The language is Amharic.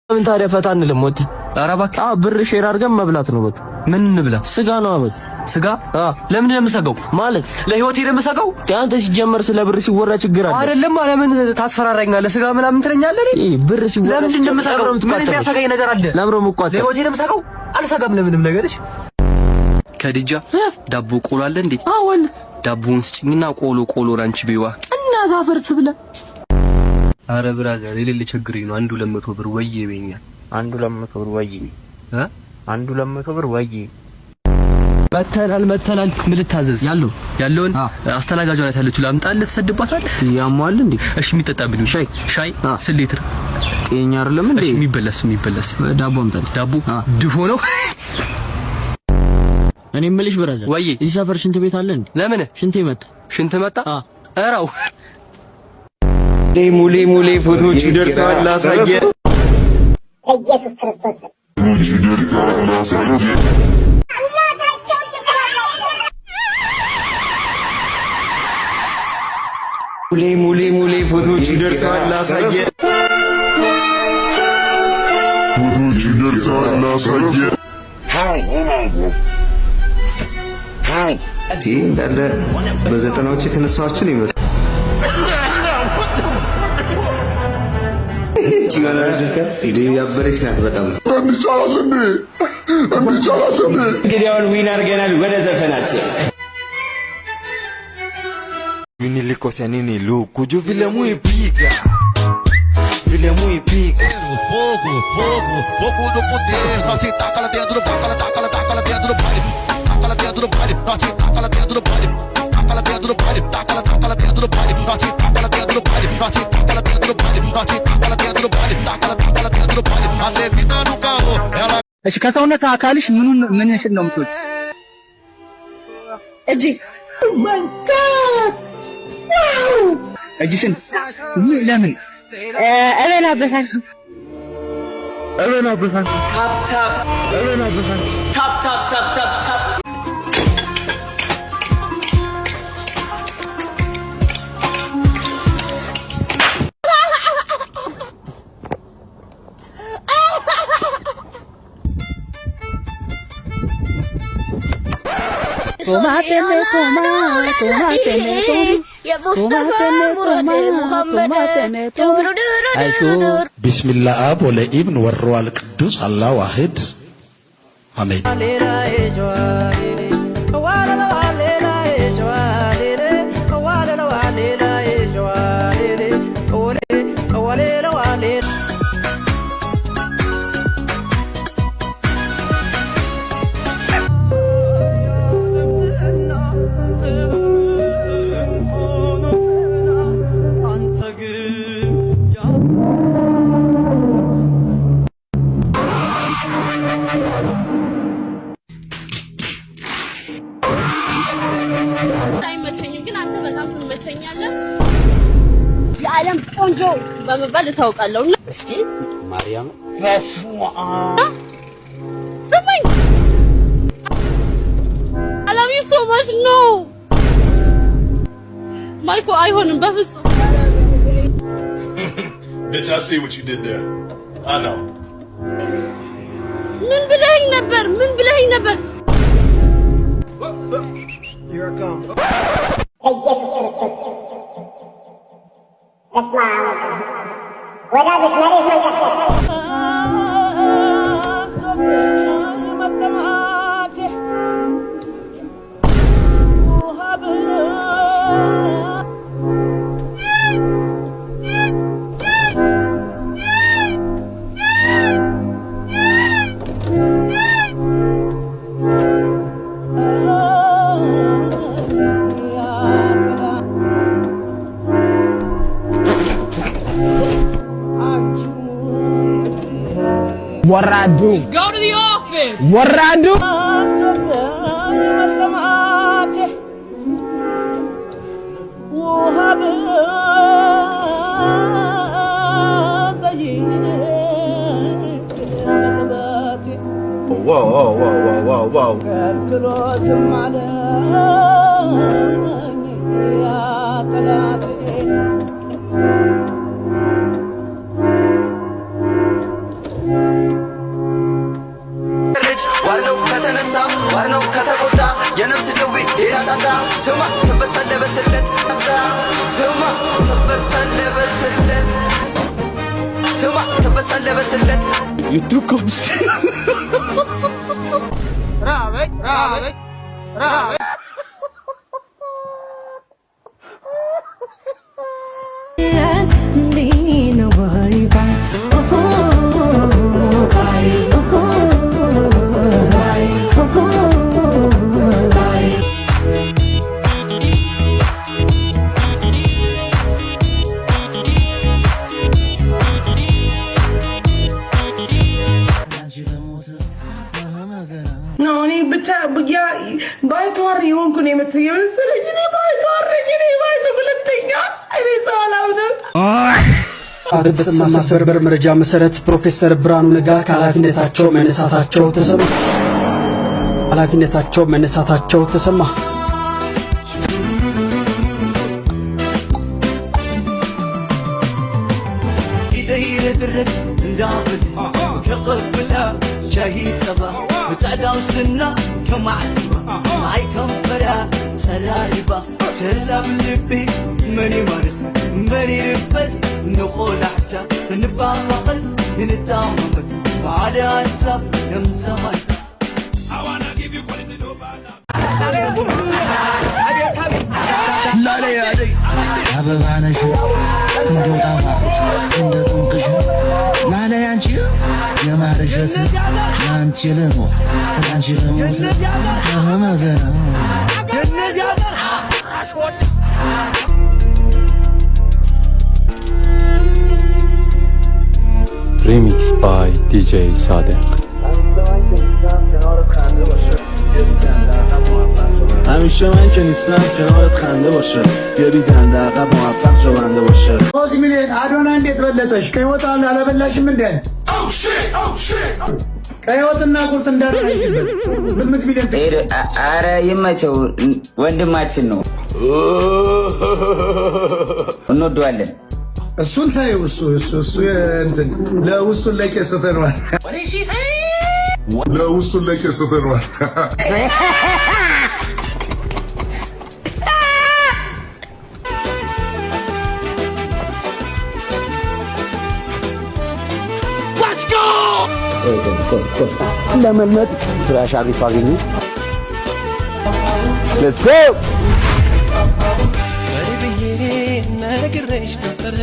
ምን ታዲያ ፈታ አንልም? ወጥ ኧረ እባክህ። አዎ፣ ብር share አድርገን መብላት ነው በቃ። ምን እንብላ? ስጋ ነው በቃ። ስጋ? አዎ። ለምንድን ነው የምሰጋው? ማለት? ለህይወቴ ነው የምሰጋው? አንተ ሲጀመር ስለ ብር ሲወራ ችግር አለ። አይደለም፣ ለምን ታስፈራራኛለህ? ስጋ ምናምን ትለኛለህ? ይሄ ብር ሲወራ ለምንድን ነው የምሰጋው? ምን የሚያሰጋኝ ነገር አለ? ለምን ነው የምትቋጠረው? ለህይወቴ ነው የምሰጋው? አልሰጋም ለምንም ነገር። እሺ ከድጃ፣ ዳቦ ቆሎ አለ እንዴ? አዎ አለ። ዳቦውን ስጭኝና ቆሎ ቆሎ ራንቺ ቢዋ። እናት አፈር ትብላ። አረ brother፣ የሌለ ችግሬ ነው። አንዱ 200 ብር ወይ ይበኛል። አንዱ 200 ብር ወይ እ አንዱ 200 ብር ወይ። መተናል መተናል። ምን ልታዘዝ? ያለው ያለውን አስተናጋጇ ናት ያለችው። ላምጣልህ? ትሰድባታለህ? ያሟል እንዴ? እሺ የሚጠጣ ምን? ሻይ። ሻይ ስንት ሊትር? ጤኛ አይደለም እንዴ? እሺ የሚበላስ የሚበላስ? ዳቦ አምጣልኝ። ዳቦ ድፎ ነው። እኔ የምልሽ brother፣ ወይ። እዚህ ሰፈር ሽንት ቤት አለ እንዴ? ለምን? ሽንቴ መጣ። ሽንት መጣ? እራው። ሙሌ ሙሌ ፎቶዎቹ ደርሰዋል። ላሳየ። በኢየሱስ ክርስቶስ። ሙሌ ሙሌ ሙሌ ፎቶዎቹ ደርሰዋል። ላሳየ። ፎቶዎቹ ደርሰዋል። ላሳየ። እንዳለ በዘጠናዎች የተነሳችን ይመስል ያበረች ናት በጣም። እንዲቻላል እንዴ? እንዲቻላል እንዴ? እንግዲህ አሁን win አድርገናል። ወደ ዘፈናችን። Nilikosea nini luku juu vile muipiga vile muipiga. Fogo, fogo, fogo no poder. Nós te taca lá dentro do taca, ela taca, ela taca lá dentro do baile. Taca lá dentro do baile, nós te taca lá dentro do baile. Taca lá dentro do baile, taca lá, taca lá dentro do baile. Nós te taca lá dentro do baile, nós te taca lá dentro do baile. Nós te taca lá dentro do baile, taca lá, taca lá dentro do baile. A Levina no carro, ela እሺ ከሰውነት አካልሽ ምኑን ምንሽን ነው የምትወጪው? እጅ። እጅሽን ለምን? እበላበታለሁ። Tap tap tap tap tap tap tap. የሙስጠፋ ሙራድ ሙሐመድ። ቢስሚላህ አብ ወለኢብን ወሩሃል ቅዱስ አላህ ዋህድ አሜን። አይመቸኝም፣ ግን አንተ በጣም ትመቸኛለህ። የዓለም ቆንጆ በመባል እታወቃለሁ። እና እስቲ ማርያም በስመ አብ። ስማኝ፣ I love you so much. No ማይኮ፣ አይሆንም በፍጹም። Bitch, I see what you did there. I know. ምን ብለኸኝ ነበር? ምን ብለኸኝ ነበር? በኢየሱስ ክርስቶስ፣ በስመ አብ። ወዳጆች መሬት መንቀጥቀጥ። ወራዱ። Go to the office. ወራዱ። Wow. ስማ ትበሳለህ በስለት፣ ስማ ትበሳለህ በስለት፣ ስማ ትበሳለህ በስለት። ነው። እኔ ብቻ ያ ባይተዋር የሆንኩ ነው የመሰለኝ። እኔ ባይተዋር ነኝ። እኔ ሁለተኛ እኔ ሰው አላምንም። በተሰማ ሰበር መረጃ መሰረት ፕሮፌሰር ብርሃኑ ነጋ ከኃላፊነታቸው መነሳታቸው ተሰማ። ኃላፊነታቸው መነሳታቸው ተሰማ። አበባ ነሽ እንደው ጣፋጭ እንደ ጥንቅሽ ላላይ አንቺ የማርሸት ለአንቺ ልሞት ለአንቺ ልሞት መገና። Remix by DJ Sadek. همیشه من که نیستم کنارت خنده باشه، یه بی دنده عقب موفق جونده باشه. 3 ሚሊዮን አዶና እንዴት በለጠሽ? ቀይ ወጥ አላበላሽም እንዴ? ቀይ ወጥና ቁርጥ እንዳትለይበት። 8 ሚሊዮን። አረ ይመቸው፣ ወንድማችን ነው፣ እንወደዋለን። እሱን ታየው። እሱ እንትን ለውስጡን ለቄስ ትተነዋል። ለውስጡን ለቄስ ትተነዋል። ለመልመድ ፍራሽ አሪፍ አገኙ። Let's go. ነግሬሽ ነበረ።